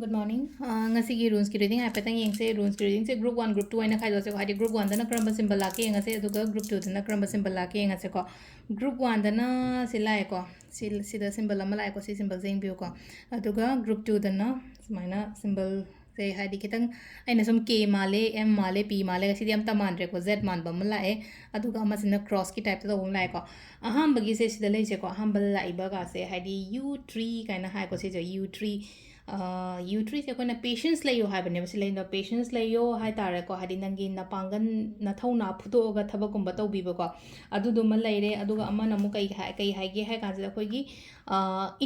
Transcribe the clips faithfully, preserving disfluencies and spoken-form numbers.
Good morning. ꯑ, ꯉꯁꯤꯒꯤ runesꯀꯤ reading ꯍꯥꯏꯐꯦꯠꯇꯪ ꯌꯦꯡꯁꯦ꯫ Runesꯀꯤ readingꯁꯦ group one, group two ꯍꯥꯏꯅ ꯈꯥꯏꯗꯣꯛꯁꯦꯀꯣ꯫ ꯍꯥꯏꯗꯤ group oneꯗꯅ ꯀꯔꯝꯕ symbol ꯂꯥꯛꯀꯦ ꯌꯦꯡꯉꯁꯦ, ꯑꯗꯨꯒ group twoꯗꯅ ꯀꯔꯝꯕ symbol ꯂꯥꯛꯀꯦ ꯌꯦꯡꯉꯁꯦꯀꯣ꯫ Group oneꯗꯅ ꯁꯤ ꯂꯥꯛꯑꯦꯀꯣ꯫ ꯁꯤ, ꯁꯤꯗ symbol ꯑꯃ ꯂꯥꯛꯑꯦꯀꯣ꯫ ꯁꯤ symbolꯁꯦ ꯌꯦꯡꯕꯤꯌꯨꯀꯣ꯫ ꯑꯗꯨꯒ group twoꯗꯅ ꯁꯨꯃꯥꯏꯅ symbolꯁꯦ, ꯍꯥꯏꯗꯤ ꯈꯤꯇꯪ ꯑꯩꯅ ꯁꯨꯝ K ꯃꯥꯜꯂꯦ, M ꯃꯥꯜꯂꯦ, P ꯃꯥꯜꯂꯦ, ꯁꯤꯗꯤ ꯑꯝꯇ ꯃꯥꯟꯗ꯭ꯔꯦꯀꯣ꯫ Z ꯃꯥꯟꯕ ꯑꯃ ꯂꯥꯛꯑꯦ꯫ ꯑꯗꯨꯒ ꯑꯃꯁꯤꯅ crossꯀꯤ typeꯇ ꯇꯧꯕ ꯑꯃ ꯂꯥꯛꯑꯦꯀꯣ꯫ ꯑꯍꯥꯟꯕꯒꯤꯁꯦ ꯁꯤꯗ ꯂꯩꯁꯦꯀꯣ꯫ ꯑꯍꯥꯟꯕꯗ ꯂꯥꯛꯏꯕꯒꯁꯦ, ꯍꯥꯏꯗꯤ U three ꯀꯥꯏꯅ ꯍꯥꯏꯀꯣ꯫ ꯁꯤꯁꯦ U three, ꯑ, U threeꯁꯦ ꯑꯩꯈꯣꯏꯅ patience ꯂꯩꯌꯣ ꯍꯥꯏꯕꯅꯦꯕ꯫ ꯁꯤ ꯂꯩꯅ patience ꯂꯩꯌꯣ ꯍꯥꯏ ꯇꯥꯔꯦꯀꯣ꯫ ꯍꯥꯏꯗꯤ ꯅꯪꯒꯤ ꯅꯄꯥꯡꯒꯜ, ꯅꯊꯧꯅꯥ ꯐꯨꯗꯣꯛꯑꯒ ꯊꯕꯛꯀꯨꯝꯕ ꯇꯧꯕꯤꯕꯀꯣ꯫ ꯑꯗꯨꯗꯨꯃ ꯂꯩꯔꯦ꯫ ꯑꯗꯨꯒ ꯑꯃꯅ ꯑꯃꯨꯛ ꯀꯩ ꯍꯥꯏ-, ꯀꯩ ꯍꯥꯏꯒꯦ ꯍꯥꯏ ꯀꯥꯟꯁꯤꯗ ꯑꯩꯈꯣꯏꯒꯤ, ꯑ,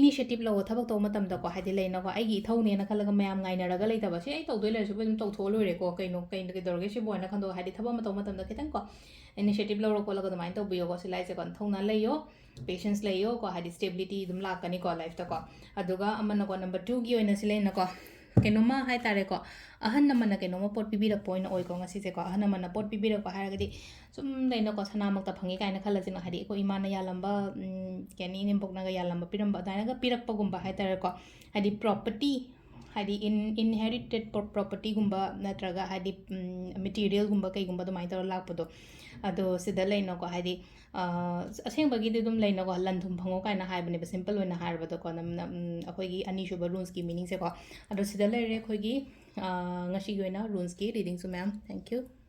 initiative ꯂꯧꯕ ꯊꯕꯛ ꯇꯧꯕ ꯃꯇꯝꯗꯀꯣ꯫ ꯍꯥꯏꯗꯤ ꯂꯩꯅꯀꯣ, ꯑꯩꯒꯤ ꯏꯊꯧꯅꯦꯅ ꯈꯜꯂꯒ ꯃꯌꯥꯝ ꯉꯥꯏꯅꯔꯒ ꯂꯩꯇꯕ꯫ ꯁꯤ ꯑꯩ ꯇꯧꯗꯣꯏ ꯂꯩꯔꯁꯨ ꯑꯗꯨꯝ ꯇꯧꯊꯣꯛꯑ ꯂꯣꯏꯔꯦꯀꯣ꯫ ꯀꯩꯅꯣ, ꯀꯩꯅꯣ, ꯀꯩꯗꯧꯔꯒꯦ ꯁꯤꯕꯨ ꯍꯥꯏꯅ ꯈꯟꯗꯣꯛꯑꯒ, ꯍꯥꯏꯗꯤ ꯊꯕꯛ ꯑꯃ ꯇꯧꯕ ꯃꯇꯝꯗ ꯈꯤꯇꯪꯀꯣ initiative ꯂꯧꯔ ꯈꯣꯠꯂꯒ ꯑꯗꯨꯃꯥꯏꯅ ꯇꯧꯕꯤꯌꯣꯀꯣ꯫ ꯁꯤ ꯂꯥꯏꯁꯦꯀꯣ, ꯅꯊꯧꯅꯥ ꯂꯩꯌꯣ, patience ꯂꯩꯌꯣꯀꯣ, ꯍꯥꯏꯗꯤ stability ꯑꯗꯨꯝ ꯂꯥꯛꯀꯅꯤꯀꯣ lifeꯇꯀꯣ꯫ ꯑꯗꯨꯒ ꯑꯃꯅꯀꯣ, number twoꯒꯤ ꯑꯣꯏꯅ ꯁꯤ ꯂꯩꯅꯀꯣ, ꯀꯩꯅꯣꯝꯃ ꯍꯥꯏ ꯇꯥꯔꯦꯀꯣ, ꯑꯍꯟ ꯑꯃꯅ ꯀꯩꯅꯣꯝꯃ ꯄꯣꯠ ꯄꯤꯕꯤꯔꯛꯄ ꯑꯣꯏꯅ ꯑꯣꯏꯀꯣ ꯉꯁꯤꯁꯦꯀꯣ꯫ ꯑꯍꯟ ꯑꯃꯅ ꯄꯣꯠ ꯄꯤꯕꯤꯔꯛꯄ ꯍꯥꯏꯔꯒꯗꯤ ꯁꯨꯝ ꯂꯩꯅꯀꯣ, ꯁꯅꯥꯃꯛꯇ ꯐꯪꯉꯤ ꯀꯥꯏꯅ ꯈꯜꯂꯁꯤꯅ, ꯍꯥꯏꯗꯤ ꯑꯩꯈꯣꯏ ꯏꯃꯥꯅ ꯌꯥꯜꯂꯝꯕ, ꯎꯝ, ꯀꯩ ꯍꯥꯏꯅꯤ, ꯏꯅꯦꯝꯕꯣꯛꯅꯒ ꯌꯥꯜꯂꯝꯕ, ꯄꯤꯔꯝꯕ, ꯑꯗꯨꯃꯥꯏꯅꯒ ꯄꯤꯔꯛꯄꯒꯨꯝꯕ ꯍꯥꯏ ꯇꯥꯔꯦꯀꯣ꯫ ꯍꯥꯏꯗꯤ property, ꯍꯥꯏꯗꯤ in-, inherited pro-, propertyꯒꯨꯝꯕ ꯅꯠꯇ꯭ꯔꯒ ꯍꯥꯏꯗꯤ, ꯎꯝ, materialꯒꯨꯝꯕ ꯀꯩꯒꯨꯝꯕ ꯑꯗꯨꯃꯥꯏꯅ ꯇꯧꯔ ꯂꯥꯛꯄꯗꯣ꯫ ꯑꯗꯣ ꯁꯤꯗ ꯂꯩꯅꯀꯣ, ꯍꯥꯏꯗꯤ, ꯑ, ꯑꯁꯦꯡꯕꯒꯤꯗꯤ ꯑꯗꯨꯝ ꯂꯩꯅꯀꯣ, ꯂꯟ ꯊꯨꯝ ꯐꯪꯉꯣ ꯀꯥꯏꯅ ꯍꯥꯏꯕꯅꯦꯕ, simple ꯑꯣꯏꯅ ꯍꯥꯏꯔꯕꯗꯀꯣ, ꯅꯝ-, ꯅꯝ-, ꯎꯝ, ꯑꯩꯈꯣꯏꯒꯤ ꯑꯅꯤꯁꯨꯕ runesꯀꯤ meaningꯁꯦꯀꯣ꯫ ꯑꯗꯣ ꯁꯤꯗ ꯂꯩꯔꯦ ꯑꯩꯈꯣꯏꯒꯤ, ꯑ, ꯉꯁꯤꯒꯤ ꯑꯣꯏꯅ runesꯀꯤ readingꯁꯨ, ꯃꯌꯥꯝ꯫ Thank you.